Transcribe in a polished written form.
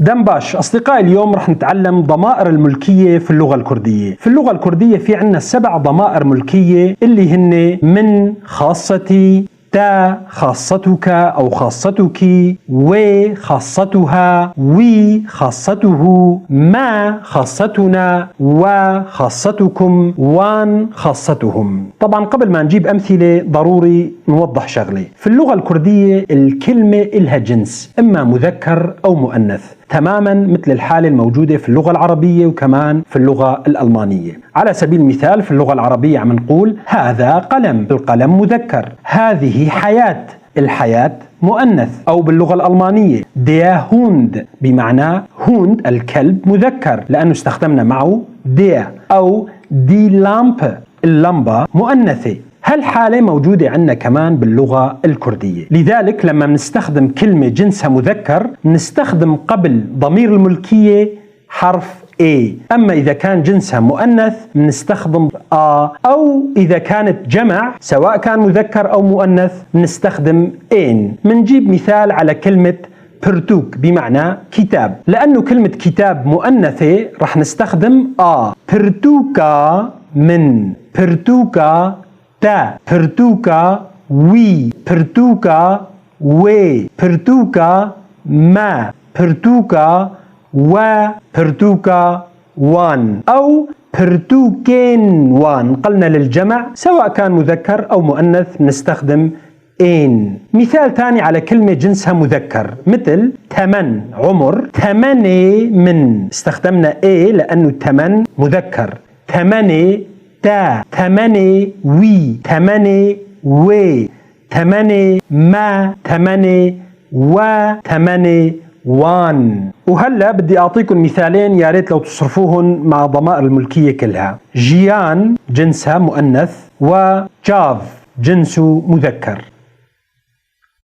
Dem baş. أصدقائي، اليوم رح نتعلم ضمائر الملكية في اللغة الكردية. في اللغة الكردية في عنا 7 ضمائر ملكية اللي هن من خاصتي، te خاصتك أو خاصتك، wê خاصتها، wî خاصته، me خاصتنا، we خاصتكم، wan خاصتهم. طبعا قبل ما نجيب أمثلة ضروري نوضح شغلة. في اللغة الكردية الكلمة إلها جنس، إما مذكر أو مؤنث، تماما مثل الحالة الموجودة في اللغة العربية وكمان في اللغة الألمانية. على سبيل المثال، في اللغة العربية عم نقول هذا قلم، القلم مذكر، هذه حياة، الحياة مؤنث. أو باللغة الألمانية der Hund، بمعنى Hund الكلب مذكر لأنه استخدمنا معه der، أو die Lampe اللمبة مؤنثة. هالحالة موجودة عندنا كمان باللغة الكردية، لذلك لما بنستخدم كلمة جنسها مذكر نستخدم قبل ضمير الملكية حرف ê، أما إذا كان جنسها مؤنث بنستخدم a، أو إذا كانت جمع سواء كان مذكر أو مؤنث بنستخدم ên. منجيب مثال على كلمة pirtûk بمعنى كتاب، لأنه كلمة كتاب مؤنثة رح نستخدم a. pirtûka min، pirtûka te، pirtûka wî، pirtûka wê، pirtûka me، pirtûka we، pirtûka wan، أو pirtûkên wan. قلنا للجمع سواء كان مذكر أو مؤنث نستخدم ên. مثال ثاني على كلمة جنسها مذكر مثل temen عمر، temenê min، استخدمنا ê لأنه temen مذكر، temenê te، temenê wî، temenê wê، temenê me، temenê we، temenê wan. وهلا بدي اعطيكم مثالين يا ريت لو تصرفوهن مع ضمائر الملكيه كلها. jiyan جنسها مؤنث و çav جنسه مذكر.